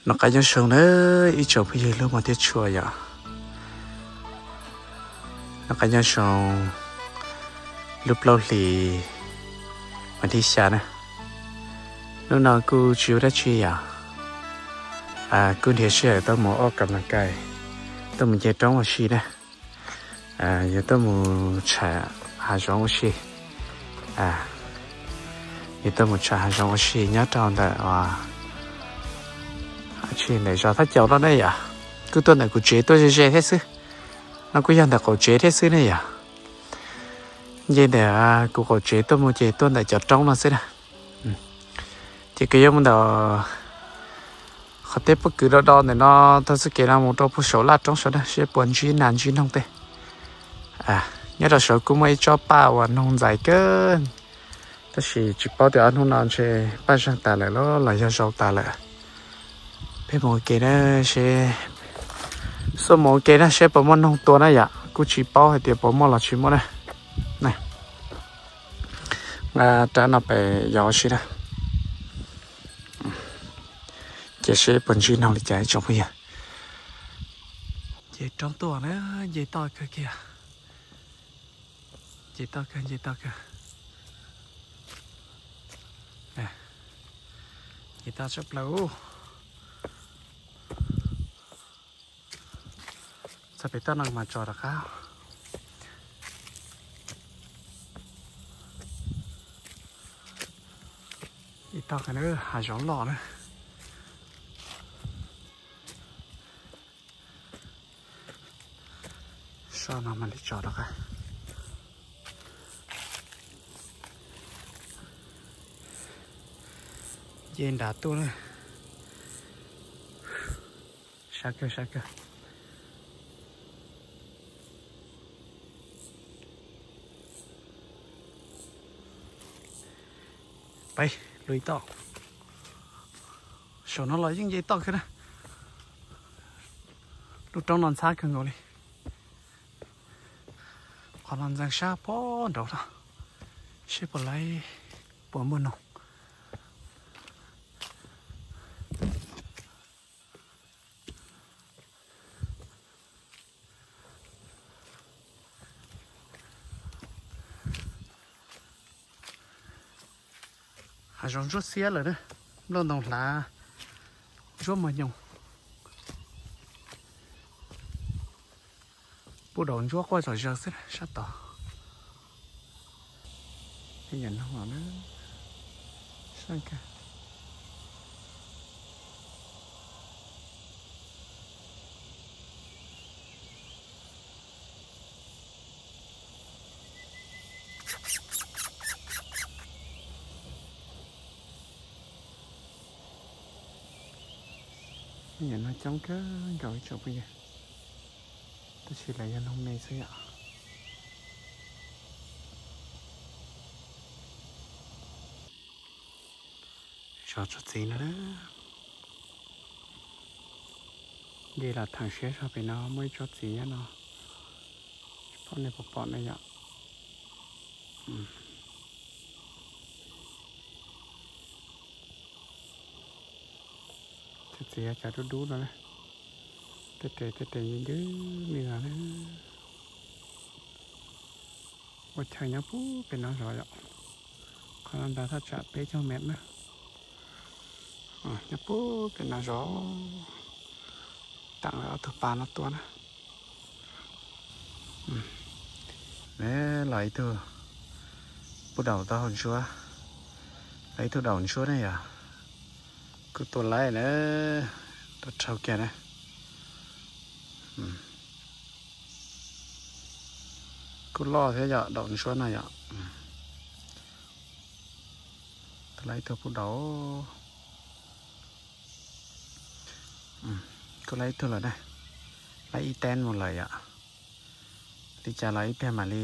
Noj qab nyob zoo na ib tsoom phooj ywg hlub mos thiab tshua yom. Noj qab nyob zoo lub plaub hlis vas thib xya na. Hnub no kuj tsis ua dab tsi yom, kuj nrhiav sij hawm tuaj mus ua kam nas kais, tuaj mus nce roob ua si na. Yuav tuaj mus tsham hav zoov ua si. Yuav tuaj mus tsham hav zoov ua si nyob rau ntawm tsis ntawm zos Thaj Caum no ne yom. Kuj tuaj ntawm kuv tsev tuaj ze ze thiab xwb. No kuj yog ntawm qaum tsev thiab xwb ne yom. Nce ntawm kuv qaum tsev tuaj mus ces tuaj ntawm cov roob no xwb na. Ces kuv yuav mus ntawm qhov tej pob kws do do ntawm no tau txoj kev no mus rau puag saum laj roob saud na seb puas ntsib nas ntsib noog tej. Nyob rau saud kuj muaj ib tsob paj uas noog ntxais kawg, tab sis tsis paub tias ob hnub no ntshe paj zeeg tas lawm los los yog zaum tas lawm. Peb mus ua ke na, seb, xuaj mus ua ke na seb puas muaj noog tua na yom, kuj tsis paub hais tias puas muaj los tsis muaj na. Nqa rab no pem yos ua si na, ces seb puas ntsib noog li cas ib tsoom phooj ywg. Nce roob tuaj na, nce toj kawg kiag. Nce toj kawg, nce toj kawg. Nce toj tshaj plaws. Txog pem toj no mas tso rov qab. Ib toj kawg na, hav zoov loj na. Soj no mam li tso rov qab. Nce nrad tuaj na. Sab kawg, sab kawg. Peb luj toj. Saum no los yeej nce toj kawg na. Lub roob no ntxhab kawg nkaus li. Qhov no ntxeev sab pob nraud no, seb puas laib, puas muaj noog. Hav zoov ntsuab xiab lawm na, nplooj ntoo hlav, ntsuab muag nyoos. Puj daus ntsuab quaj zom zaws xwb sab tod. Ib yam noog los na, sab kawg. Ib yam no coob kawg nkaus ib tsoom phooj ywg, tab sis lawv yog noog me xwb yom. Zov tsob txiv no, nce los theem siab zog pem no muaj ib tsob txiv nyob no, tsis paub nej puas pom ne yom. Tsob txiv cov dub dub no na, tej tes tej tes ntws ntws me no na. Ua chaw nyob puag pem no zov yom. Qhov no ntawd thaj tsam peb caug mev na. Nyob puag pem no zov, teem lawv ob tug pas no tua na. Los ib tug puj daus taub hau ntsuab, los ib tug daus ntsuab ne yom. Kuj tua laib na, tua rhau kiag na. Kuj loj thiab yom, daus ntsuab no yom. Tua laib ib tug puj daus. Kuj laib ib tug lawm na, laib ib teeb mus lawm yom. Li cas los ib pliag mam li,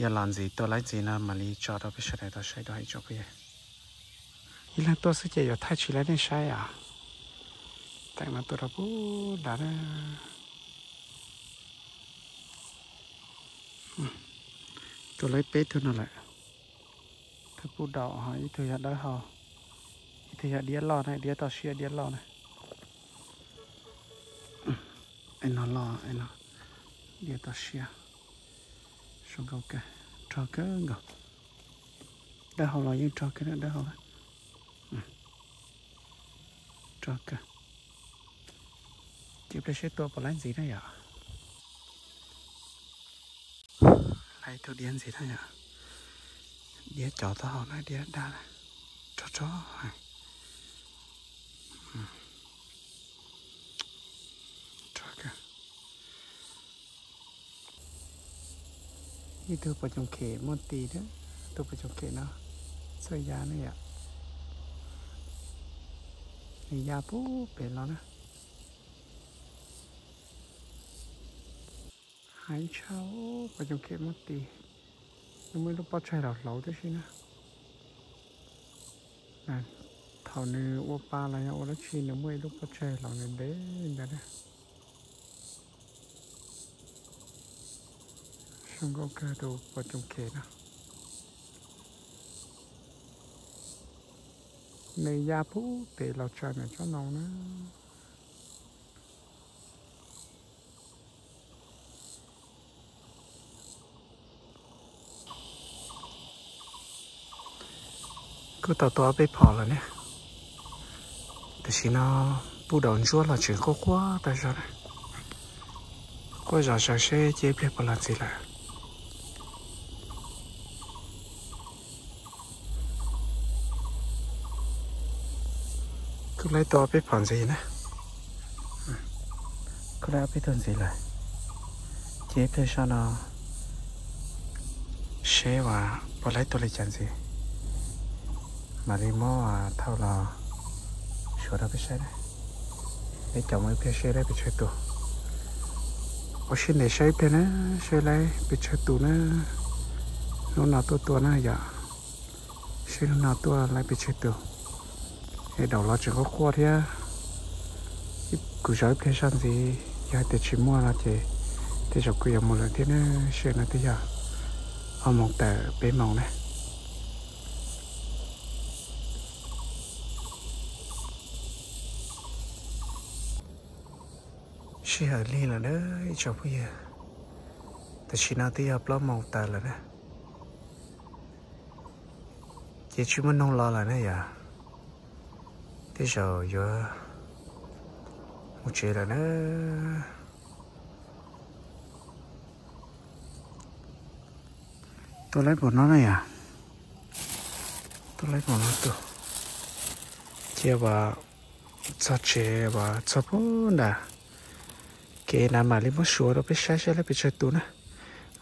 yog los ntxiv tua laib ntxiv no mam li tso rau peb sawv daws tau saib dua ib tsoom phooj ywg. Ib leeg tuaj xwb ces yuav thaij tsis laib nej saib os. Teem no tua rau puag nrad na. Tua laib peb tug no lawm. Tug puj daus ho ib tug yog dawb hau. Twb yog diab loj na, diab toj siab diab loj na. Es no loj, es no diab toj siab. Zoo nkauj kawg, rog kawg nkaus. Dawb hau los yeej rog kawg, dawb hau, rog kawg. Ces pliag seb tua puas laib ntxiv na yom. Laib tus diab ntxiv na yom. Diab cov taub hau na, diab daj na. Rog rog heev. Rog kawg. Ib tug pos coom khem muaj tis na, tus pos coom khem no txawj ya ne yom. Nws ya puag pem los na. Heev tshaj, pos coom khem muaj tis, nws muaj ib lub pob tsaig los hlauv tib si na. Thaum nws ua pa los yog ua dab tsi nws muaj ib lub pob tsaig los ntev ntev ntawd na. Zoo nkauj kawg tus pos coom khem no. Nws ya puag pem los tsaws ntawm tsob ntoo na. Kuj tau tua ob peb phom lawm ne. Tam sim no puj daus ntsuab los tseem quaj quaj tag zog na. Quaj zom zaws seb cia ib pliag puas los ntxiv lawm. Kuj laib tua ob peb phom ntxiv na. Kuj laib ob peb tug ntxiv lawm. Ces ib pliag zoj no seb uas puas laib tua li cas ntxiv, mam li muab thauj los suav rau peb saib na. Peb caum mus ib pliag seb laib pes tsawg tus. Ua siab ntev saib ib pliag na, seb laib pes tsawg tus na. Hnub no tuaj tua na yom. Seb hnub no tuaj laib pes tsawg tus. Es daus los tseem quaj quaj thiab. Kuv zov ib pliag zoj ntxiv, yog hais tias tsis muaj no ces tej zaum kuv yuav mus lawm thiab na. Sij hawm no twb yog ob moos tawm peb moos na. Sij hawm lig lawm na ib tsoom phooj ywg, tam sim no twb yog plaub moos tawm lawm na. Ces tsis muaj noog los lawm ne yom. Tej zaum yuav mus tsev lawm na. Tua laib pom no na yom. Tua laib pom no tus. Cia uas txog tsev uas txog puag nram kev na mam li muab suav rau peb saib seb laib pes tsawg tus na.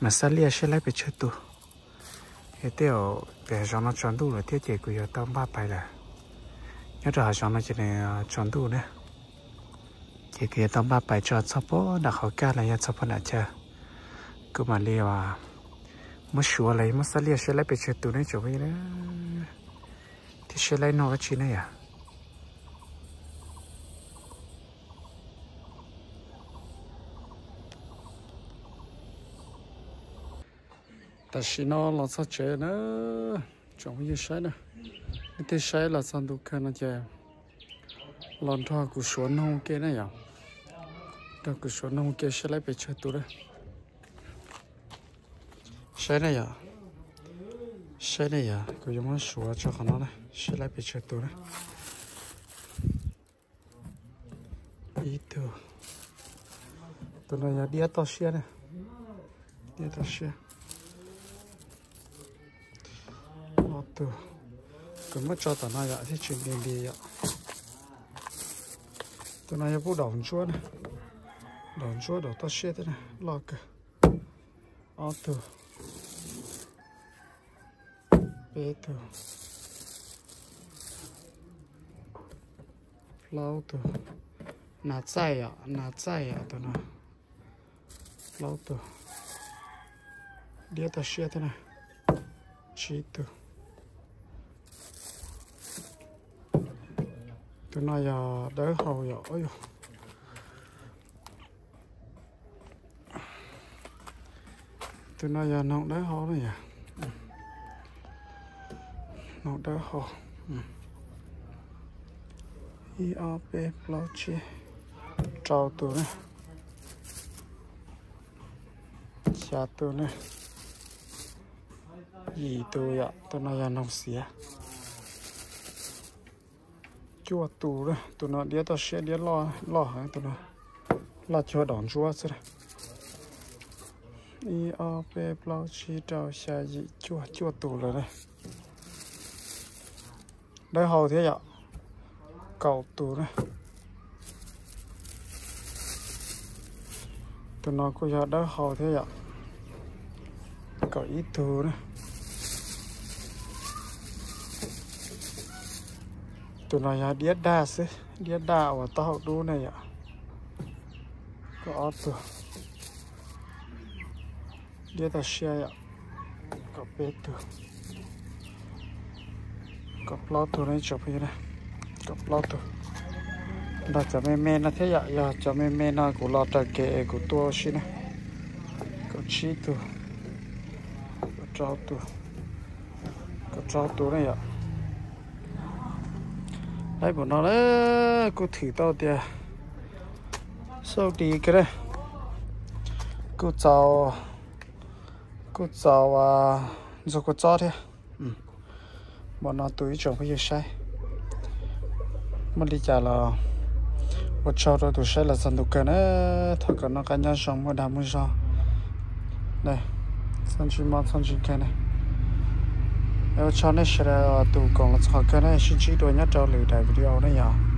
Mam xab liaj seb laib pes tsawg tus. Es tej zaum pem hav zoov no tsaus ntuj lawm thiab ces kuv yuav tau npaj pais lawm. Nyob rau hav zoov no ces nws tsaus ntuj na. Ces kuv yuav tau npaj pais tso txog puag nram qhov kaj los yog txog puag nram chaw. Kuv mam li muab suav los yog muab xab liaj seb laib pes tsawg tus ne tsoom phooj ywg na. Thiab seb laib noog dab tsi ne yom. Tam sim no los txog tsev na, tsoom phooj ywg saib na. Leej twg saib los txog ntu kawg no ces los nrog kuv suav noog ke na yom. Nrog kuv suav noog ke seb laib pes tsawg tus na. Saib na yom. Saib na yom, kuv yuav muab suav tso qhov no na, seb laib pes tsawg tus na. Ib tug. Tus no yog diab toj siab na. Diab toj siab. Ob tug. Kuv muab tso tom no yom, thiaj tsis nti nti yom. Tus no yog pub daum ntsuab na. Daum ntsuab daum toj siab thiab na, loj kawg. Ob tug. Peb tug. Plaub tug. Nas txaij yom, nas txaij yom tus no. Plaub tug. Diab toj siab thiab na. Tsib tug. Tus no yog dawb hau yom. Tus no yog noog dawb hau na yom. Noog dawb hau. Ib ob peb plaub tsib rau tus na, xya tus na, yim tus yom, tus no yog noog xiav. Cuaj tus na, tus no diab toj siab, diab loj heev tus no, loj cuag daim ntsuab xwb. Ib ob peb plaub tsib rau xya yim cuaj, cuaj tus lawm na. Dawb hau thiab yom, kaum tus na. Tus no kuj yog dawb hau thiab yom, kaum ib tug na. Tus no yog diab daj xwb, diab daj uas taub hau dub ne yom, kaum ob tug. Diab toj siab yom, kaum peb tug, kaum plaub tug ne tsoom phooj ywg, kaum plaub tug. Nrog cov me me no thiab yom, yog cov me me no kuv los raws kev es kuv tua ua si na. Kaum tsib tug, kaum rau tus, kaum rau tus ne yom. Laib npaum no lawm kuj thwm tau tias xauj di kawg na, kuj txaus, kuj txaus ntxuag kua txob thiab. Npaum no tus ib tsoom phooj ywg saib, muaj li cas los ua tsaug rau tus saib los txog ntu kawg na. Thov kom noj qab nyob zoo, muaj dag muaj zog, txhob ntsib mob txhob ntsib kawg na. Ua tsaug nej sawv daws tus koom los txog qhov kawg na, sib ntsib dua nyob rau lwm daim video na yom.